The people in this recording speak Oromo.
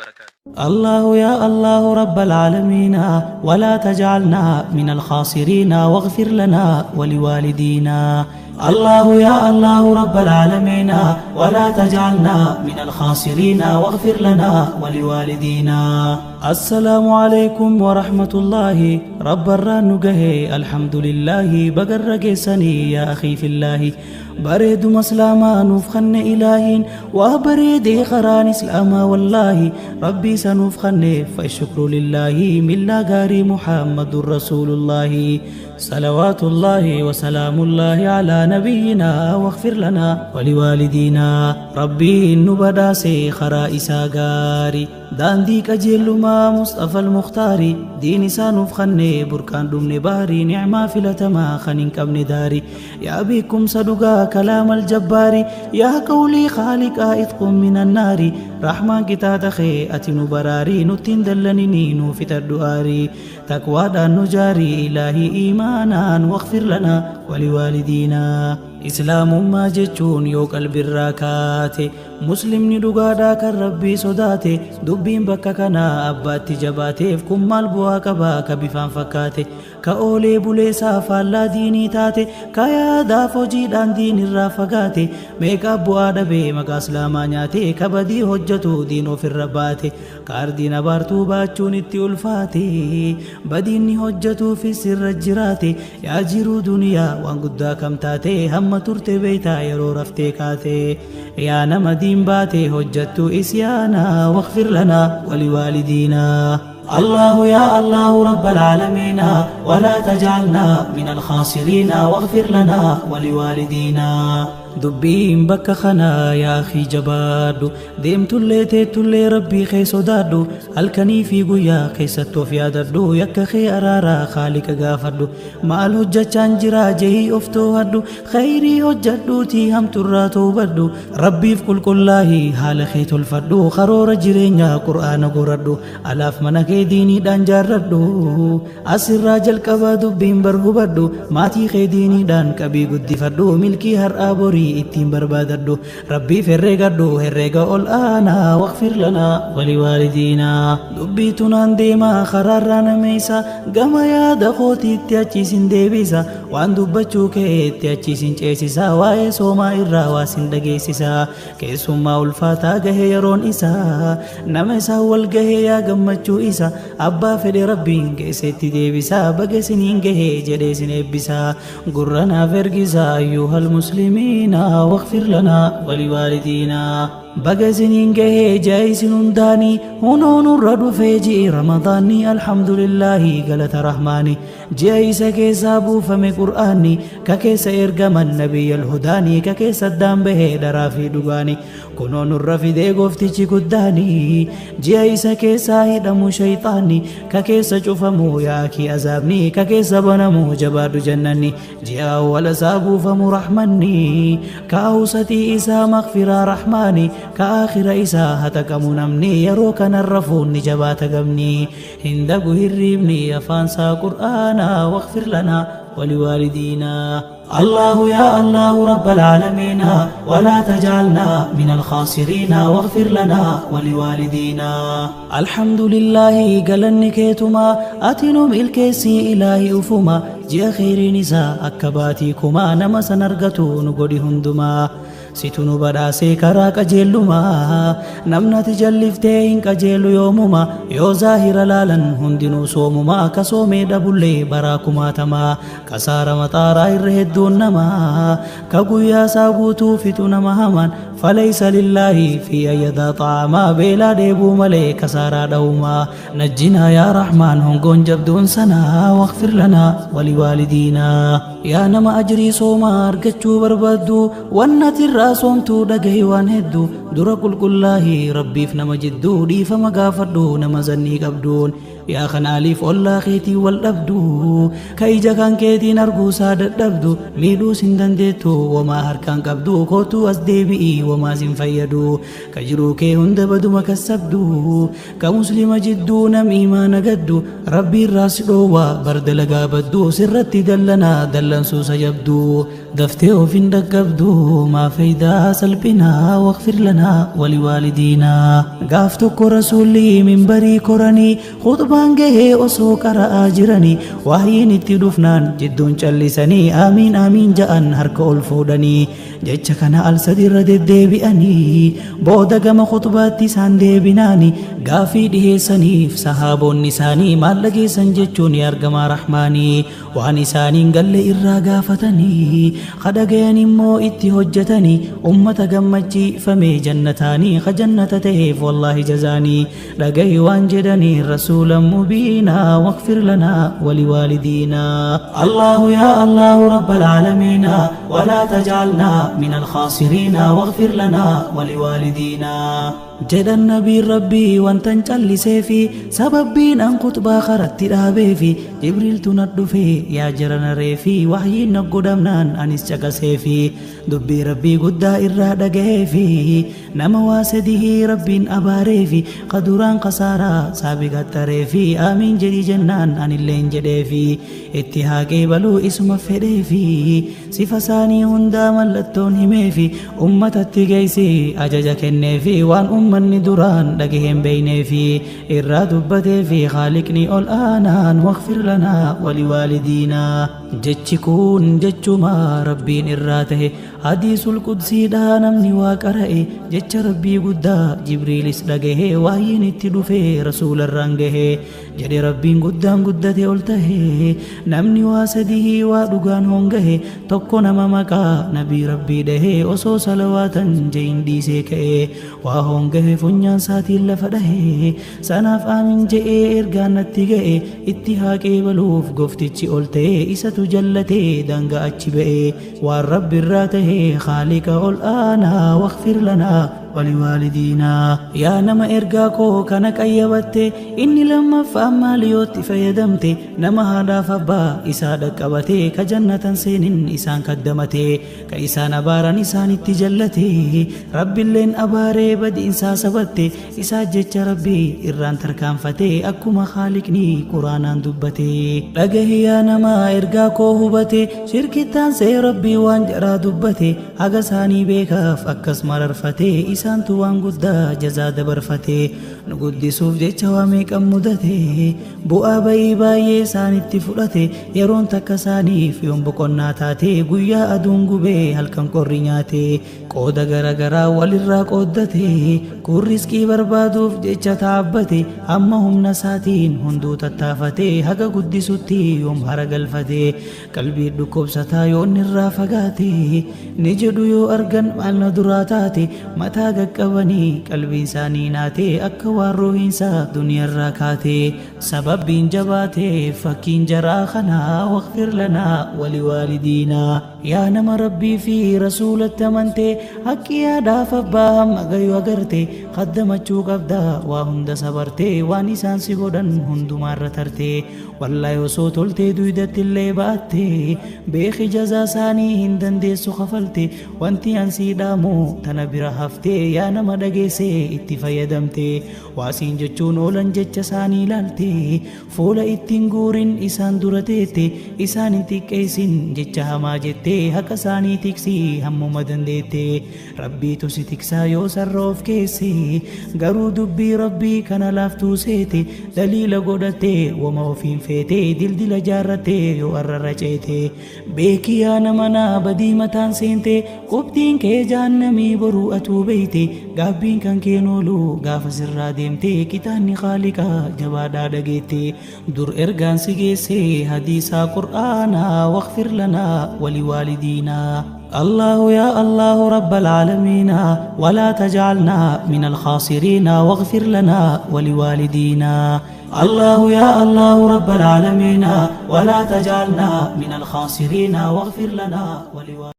وبركاته. الله يا الله رب العالمين ولا تجعلنا من الخاسرين واغفر لنا ولوالدينا. الله يا الله رب العالمين ولا تجعلنا من الخاسرين واغفر لنا ولوالدينا. السلام عليكم ورحمة الله. رب الرانقه الحمد لله بقر قيسني يا أخي في الله. بريد مسلاما نفخن إلهين وبريد قران إسلاما والله ربي سنفخن فالشكر لله من لا غاري محمد رسول الله. صلوات الله وسلام الله على نبينا واغفر لنا ولوالدينا. ربي نبدا سي خرائسا غاري داندي قجلما مصطفى المختار دين سانوف خني بركان دمن باري نعما فلتما خنين كبن داري يا بكم صدقا كلام الجبار يا قولي خالق اتق من النار رحمن كتاتخي اتن براري نتين دلنني نوفت الدؤاري تقوى نجاري إلهي إيمانا واغفر لنا ولوالدينا. إسلام ما جتشون يو قلب الراكات مسلم ندقادا كالربي صداتي دبين بككنا أباتي جباتي فكم مالبوا كباك بفان فكاتي كأولي بوليسا فالا ديني تاتي كيا دافو جيدان دين الرافقاتي ميك أبو آدبي مكا اسلاما نياتي كبدي هجتو دينو في الرباتي كاردين بارتو باتشون اتي الفاتي بديني هجتو في سر الجراتي يا جيرو دنيا وان قدا كم تاتي هم turte beeytaa yeroo raftee kaate yaa nama diin baate hojjattu isyaana واغفر لنا ولوالدينا. الله يا الله رب العالمين ولا تجعلنا من الخاسرين واغفر لنا ولوالدينا. دبين بك خنا يا أخي جبادو ديم تلي تلي ربي خي صدادو الكني في قيا خي ستو في أدردو يك خي أرارا خالق غافردو مال هجة چانجرا جهي أفتو هدو خيري هجة تي هم تراتو بدو ربي في كل كله حال خي تلفردو خرور جرينيا قرآن قردو ألاف منك ديني دان جردو أسر راجل كبا دبين برهو بدو ماتي خي ديني دان كبي قد فردو ملكي هر أبوري ittiin barbaadadhu rabbiif herreegadhu herreega ol aanaa واغفر لنا ولوالدينا. dubbii tunaan deemaa karaarraa nameessa gama yaada kootiitti achiisin deebisa waan dubbachuu keetti achiisin ceesisa waa'ee soomaa irraa waa sin dhageessisa keessummaa ulfaataa gahe yeroon isaa nama isaa wal gahee yaa gammachuu isa abbaa fedhe rabbiin keessatti deebisa baga siniin gahee jedhee sin eebbisa gurra naaf ergisa ayyuhal muslimiin واغفر لنا ولوالدينا. بقزنين جهي جايسن داني هنون الرد فيجي رمضاني الحمد لله قلت رحماني جايس كيسابو فمي قرآني ككيس إرقم النبي الهداني ككيس الدام به درافي دقاني كنون الرفيد قفتي قداني جايس كيسا هدمو شيطاني ككيس شوفمو ياكي أزابني ككيس بنمو جبار جنني جاء ولا سابو فمو رحمني كأوستي إسا مغفرة رحماني كآخر إسا هتكم نمني يروك نرفون نجبات قمني هندقو هربني أفانسا قرآنا واغفر لنا ولوالدينا. الله يا الله رب العالمين ولا تجعلنا من الخاسرين واغفر لنا ولوالدينا. الحمد لله قلن كيتما أتنم الكيسي إلهي أفما جي خير نساء أكباتيكما نما سنرغتو نقودي هندما situnu badhaasee karaa qajeellumaa namnati jalliftee hin qajeelu yoomumaa yoo zaahira laalan hundinuu soomumaa ka soomee dhabullee baraa kumaatamaa kasaara maxaaraa irra hedduun namaa ka guyyaa isaa guutuu fixu nama hamaan فليس لله في أيدا طعاما بلا ديبو ملي كسارا دوما نجنا يا رحمن هنقون جبدون سنا واغفر لنا ولوالدينا. يا نما أجري سوما أرقتشو بربدو ونتي الراسومتو دقهي وان هدو در قل قل ربي فنما جدو دي فما قافردو نما زني قبدون يا خناليف الله خيتي والأبدو كي جكان كيتي نرقو سادة دبدو ميلو سندن ديتو وما هركان قبدو كوتو أسدي بئي Womaa sin fayyadu ka jiruu kee hunda baduma kassabdu ka muslima jidduu nam iimaana gaddu Rabbii irraa si dhoowwa bar dalagaa badduu sirratti dallanaa dallansuusa jabduu daftee of hin dhaqqabdu maa faydaa salphinaa waqfir lanaa waliwaalidiinaa. Gaaf tokko rasuulli minbarii koranii khuxbaan gahee osoo qara'aa jiranii wahyiin itti dhufnaan jidduun callisanii aamiin aamiin ja'an harka ol fuudhanii jecha kana al sadi irra deddeebi'anii booda gama khuxbaatti isaan deebinaani gaafii dhiheessaniif sahaabonni isaanii maal dhageessan jechuun yaa ergamaa rahmaanii waan isaaniin galle irraa gaafatanii kadhagayan immoo itti hojjetanii ummata gammachiifame jannataanii ka jannata ta'eef wallaahi jazaanii dhagahi waan jedhanii rasuula mubiinaa waqfir lanaa waliwaalidiinaa. Allahu yaa Allahu rabbal aalamiina walaa tajcalnaa min alkhaasiriina waqfir lanaa waliwaalidiinaa. Jedhan nabiin rabbii wantan calliseefi sababbiin an khuxbaa karatti dhaabeefi Jibriiltu na dhufe yaa jarana reefi wahyiin na godhamnaan anis caqaseefi dubbii rabbii guddaa irraa dhagaheefi nama waa sadihii rabbiin abaareefi qaduraan kasaaraa saabiqattareefi aamiin jedhi jennaan anilleen jedheefi itti haaqee baluu isuma fedheefi sifa isaanii hundaa mallattoon himeefi ummatatti geessi ajaja kenneefi waan ummanni duraan dhagaheen beeyneefi irraa dubbateefi khaaliqni ol aanaan waqfir lanaa waliwaalidiinaa. Jechi kun jechuma rabbiin irraa tahe hadiisul qudsiidhaa namni waa qara'e jecha rabbii guddaa Jibriilis dhagahe wahyiin itti dhufe rasuularraan gahe jedhe rabbiin guddaan guddate ol tahe namni waa sadihii waa dhugaan hongahe tokko nama maqaa nabii rabbii dhahe osoo salawaatan je'in dhiisee ka'e waa hongahe funyaan isaatiin lafa dhahe sanaaf aamin je'ee ergaan natti ga'e itti haaqee baluuf gooftichi ol ta'e isatu jallatee daangaa achi ba'e waan rabbi irraa tahe khaaliqa ol aanaa waqfir lanaa waliwaalidiinaa. Yaa nama ergaa koo kana qayyabatte inni lammaffaan maaliyootti fayyadamte nama haadhaaf abbaa isaa dhaqqabate ka jannatan seenin isaan kaddamate ka isaan abaaran isaanitti jallate rabbiilleen abaaree badiinsaa sabatte isaa jecha rabbii irraan tarkaanfate akkuma khaaliqni quraanaan dubbate. Dhagahi yaa nama ergaa koo hubate shirkittaan see rabbii waan jaraa dubbate haga isaanii beekaaf akkas mararfate isaantu waan guddaa jazaa dabarfate nu guddisuuf jecha waa meeqan mudate bu'aa bayii baay'ee isaanitti fudhate yeroon takka isaaniif yoon boqonnaa taate guyyaa aduun gubee halkan qorri nyaate qooda garagaraa walirraa qooddate kun riskii barbaaduuf jecha taabbate amma humna isaatiin hunduu tattaafate haga guddisutti yoom hara galfate qalbii dhukkubsataa yoon irraa fagaate ni jedhu yoo argan maal na duraa taate mataa qaqqabanii qalbiin isaanii naate akka waan ruuhiinsaa duniyaarraa kaate sababbiin jabaate fakkiin jaraa kanaa waqfir lanaa waliwaalidiinaa. Yaa nama rabbii fi rasuulatti amante haqqi yaadaaf abbaa hamma gayu agarte qaddamachuu qabda waa hunda sabarte waan isaan si godhan hundumaarra tarte wallaahi osoo toltee duydatti illee baatte beeki jazaa isaanii hin dandeessu kafalte wanti an sii dhaamu tana bira hafte yaa nama dhageesse itti fayyadamte waasiin jechuun oolan jecha isaanii ilaalte fuula ittiin guurin isaan dura teette isaan hin xiqqeessin jecha hamaa jette haqa isaanii tiksi hammuma dandeette rabbiitu si tiksaa yoo sarra of keesse garuu dubbii rabbii kana laaftuu seete daliila godhatte wama ofiin feete dildila jaarratte yoo arrarra ceete beeki yaa nama naa badii mataan seente qubtiin kee jahannamii boruu atuu beeyte gaabbiin kan keen oolu gaafa sirraa deemte kitaanni khaaliqaa jabaadhaa dhageette dur ergaan si geesse hadiisaa qur'aanaa waqfir lanaa waliwaalidiinaa. الله يا الله رب العالمين ولا تجعلنا من الخاسرين واغفر لنا ولوالدينا. الله يا الله رب العالمين ولا تجعلنا من الخاسرين واغفر لنا ولوالدينا.